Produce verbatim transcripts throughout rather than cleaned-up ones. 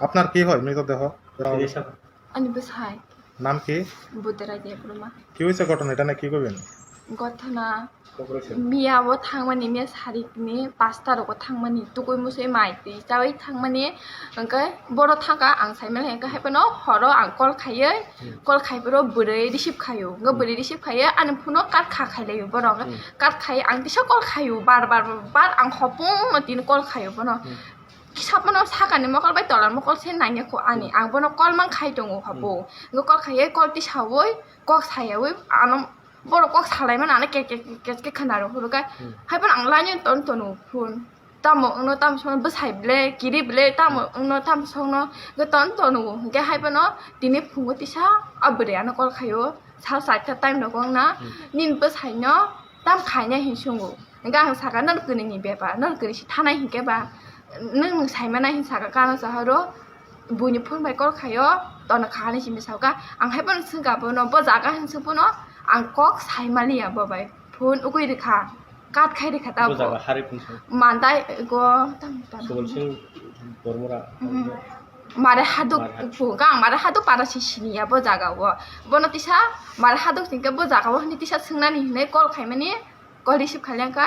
আপনার কি হয় মৃতদেহ? Ani bwsai. নাম কি? Budera Debbarma. কি হয়েছে ঘটনা, এটা নিয়ে কি করবেন? ঘটনা, মিয়া bo thangmani, miya sarikni pasta rogo thangmani, tukui musui mai twi chaui thangmani, hwnkhe boro thangkha, ang saimani hwnkhe, haiphano horo ang call khaiwi, call khai phuru bwrwi receive khaio, hwnkhe bwrwi receive khaiwi ani phone-o kat kha khailaio borok, kat khai ang kisa call khaio, bar bar bar ang hopungno tini call khaio bono. Kisa phano sakani mokol bai tolar mokol se nangya kho ani, ang bono call man khai tongo hopo, hwnkhe call khaiwi call tisaui kok sayaui ano borok kok salaimani ano ke ke ke ke khna rw phuru khe, hai phano ang line ton tono phone, tamo wngno tamo songno bwsai ble kiri ble tamo wngno tamo songno hwnkhe ton tono hwnkhe hai phano tini phungo tisa o bwrwi ano call khaio, sal charta time rogo wngna nini bwsaino tam khainai hin sungo. Hingke ang saka, "Nang kwrwini bepar, nang kwrwi si thanai hinkhe ba, nwng nwng saimanai," hin saka, kano sahoro buini phone bai call khaio, tono kha hinwi simi saka, ang hai phano swngkha bono, bo jaga hin swng phano ang kok saimaliya bo bai, phone ugui rwkha, cut khai rwkha ta bo bo. Jaga hari phone swng. Mandai go tam tam. Subol Singh Bormora. Mhm. Mare haduk Mare haduk. Phungo ang mare haduk para si siniya bo jaga o, bono tisa mare haduk hinkhe bo jaga o hinwi tisa swngnani hinwi call khaimani. Call receive khailangkha,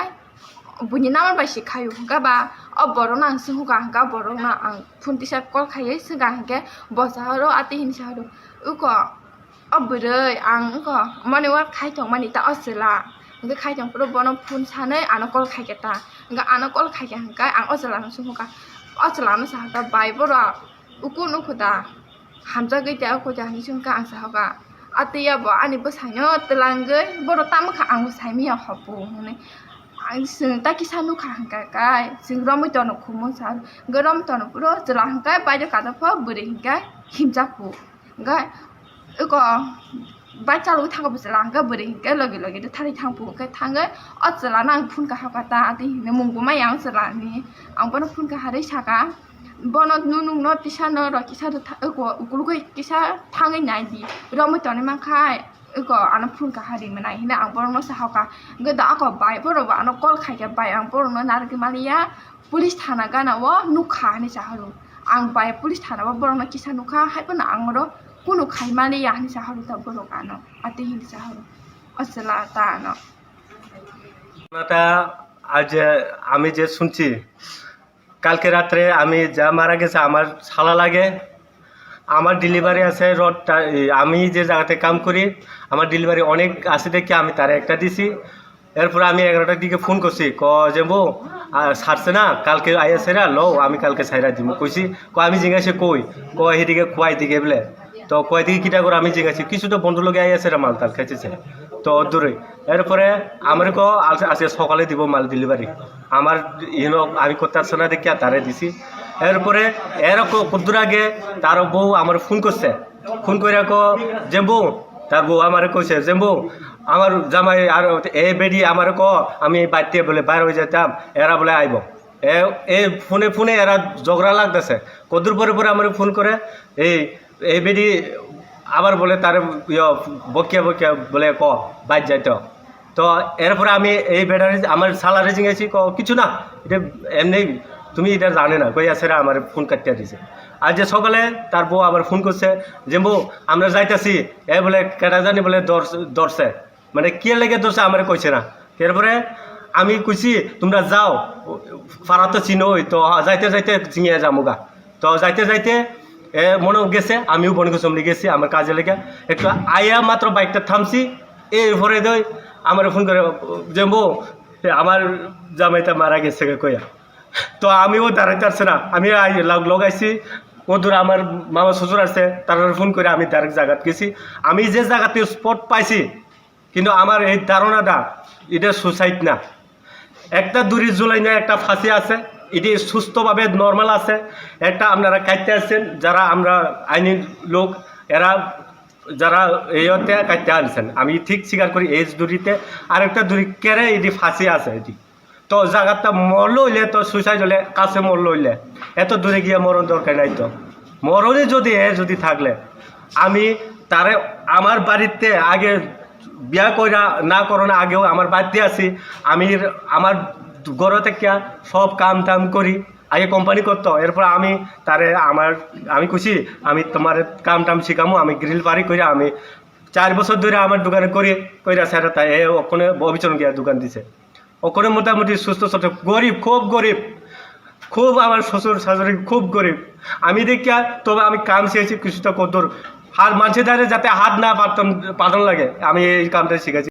buini number bai se khaio hwnkha ba, o borokno ang swngkha hwnkha, borokno ang phone tisa call khaiwi swngkha hwnkhe, bo sahoro atwi hinwi sahoro, "Uko, o bwrwi ang uko mani wa khaithokmani ta o chwla," hwnkhe khaithok phuru bono phone sanwi ano call khaikhe ta, hwnkhe ano call khaikhe hwnkhe ang o chwlano swngkha, o chwlano sahakha, "Bai borok, uko nukho da?" Hamjagwi tei o kota hinwi swngkha, ang sahokha, "Atwi abo ani bwsaino twlangwi borok tamo kha, ang bo saimanya hopo," hwnwi. Ang chwng ta kisa nukha hwnkha kai, chwng romwi tono khumung sa, hwnkhe romwi tono phuru chwla hwnkhe baida kada pho bwrwi hwnkhe himjak phu. Hwnkhe eko bai chalwi thango bo chwla hwnkhe bwrwi hwnkhe logi logi de thari thang phu, hwnkhe thangwi o chwlano ang phone kahakha ta, atwi hinwi mung bo maya ang chwlani, ang bono phone kaharwi saka. Bono nunungno tisa no rw kisa rw tha-, eko ukulugwi kisa thangwi nai di. Romwi tonwi mankha, eko ano phone kaha rimani hinwi ang borokno sahokha. Hwnkhe da ako bai borok bo ano call khaikha, "Bai, ang borokno narwgwi maliya, police thana gana o nukha," hinwi sahoro. Ang bai police thana o borokno kisa nukha, hai phano ang oro kunu khai maliya hinwi sahoro ta borok ano. Atwi hinwi sahoro. O chwla ta ano. ঘটনাটা আজ, আহ, আমি যে শুনছি, কালকে রাত্রে আমি যা মারা গেছে আমার শালা লাগে। আমার ডেলিভারি আছে রোডটা, এই, আমি যে জায়গাতে কাম করি, আমার ডেলিভারি অনেক আছে দেখে আমি তারে একটা দিছি। এরপরে আমি এগারোটার দিকে ফোন করছি, ক যে, "বউ, আহ, ছাড়ছে না, কালকে আইয়া ছেড়া লও, আমি কালকে ছাইরা দিব," কইছি। ক, আমি জিজ্ঞাসা কই, ক, "এদিকে কুয়াই দিকে বলে।" তো কয় দিকে কিটা করে আমি জিজ্ঞাসা, কিছু তো বন্ধু লোকে আইয়া ছেড়া মাল তাল খাইছে। তো দূরে। এরপরে আমার ক, "আজ-, আজকে সকালে দিব মাল ডেলিভারি।" আমার ইনো আমি করতে আসছে না দেখে তারে দিছি। এরপরে এরকম কদ্দুর আগে তার বউ আমার ফোন করছে, ফোন করে ক যে, "বউ," তার বউ আমারে কইছে যে, "বউ, আমার জামাই আর এ বেডি আমারে ক আমি বাইতে বলে বাইরে হয়ে যেতাম, এরা বলে আইব।" এ, এ ফোনে ফোনে এরা ঝগড়া লাগতেছে। কদ্দুর পরে পরে আমারে ফোন করে, এই, এই বেডি আবার বলে তার, ইয়, বকিয়া বকিয়া বলে ক বাইর যাইতো। তো এরপরে আমি এই বেটারে, আমার শালারে জিজ্ঞাসি, ক, "কিছু না, এটা এমনি, তুমি এটা জানে না," কইয়া সেরা আমার ফোন কাটিয়া দিছে। আর যে সকালে তার বউ আবার ফোন করছে যে, "বউ, আমরা যাইতাছি," এ বলে কেটা জানি বলে ধর-, ধরছে, মানে কি লেগে ধরছে আমারে কইছে না। এরপরে আমি কইছি, "তোমরা যাও, পাড়া তো চিনো, ওই তো যাইতে যাইতে চিনিয়ে যামুগা।" তো যাইতে যাইতে এ মনে গেছে, আমিও বনকে চমলি গেছি আমার কাজে লেগে। একটু আইয়া মাত্র বাইকটা থামছি, এরপরে দই আমার ফোন করে যে, "বউ, আমার জামাইটা মারা গেছে গা," কইয়া। তো আমিও দাঁড়াইতে পারছি না, আমি আই-, লগ-, লগাইছি, ওদূর আমার মামা শ্বশুর আছে, তারা ফোন করে আমি ডাইরেক্ট জায়গাত গেছি। আমি যে জায়গাতে স্পট পাইছি, কিন্তু আমার এই ধারণাটা, এটা সুসাইড না। একটা দড়ি ঝুলাই না, একটা ফাঁসি আছে, এটি সুস্থভাবে নরমাল আছে। একটা আপনারা কাটতে আসছেন, যারা আমরা আইনি লোক, এরা যারা এই অর্থে কাটতে আনছেন, আমি ঠিক স্বীকার করি, এই দড়িতে আরেকটা দড়ি কেড়ে এটি ফাঁসি আছে এটি। তো জায়গাটা মরল হইলে তো সুসাইড হলে কাছে মরল হইলে এত দূরে গিয়ে মরণ দরকার নাই তো। মরণে যদি এ যদি থাকলে আমি তারে আমার বাড়িতে আগে বিয়া কইরা না করার আগেও আমার বাড়িতে আছি, আমি আমার ঘরে থেকে সব কাম টাম করি, আগে কোম্পানি করতো, এরপর আমি তারে আমার, আমি খুশি, আমি তোমার কাম টাম শিখামু, আমি গ্রিল বাড়ি করে আমি চার বছর ধরে আমার দোকানে করি, কইরা স্যার তাই এ ওখানে অবিচরণ গিয়া দোকান দিছে। ওখানে মোটামুটি সুস্থ সবল, গরিব, খুব গরিব, খুব আমার শ্বশুর শাশুড়ি খুব গরিব। আমি দেখিয়া তবে আমি কাম শিখেছি কিছুটা কদ্দুর, আর মানুষের ধারে যাতে হাত না পাতন পাতন লাগে, আমি এই কামটা শিখেছি।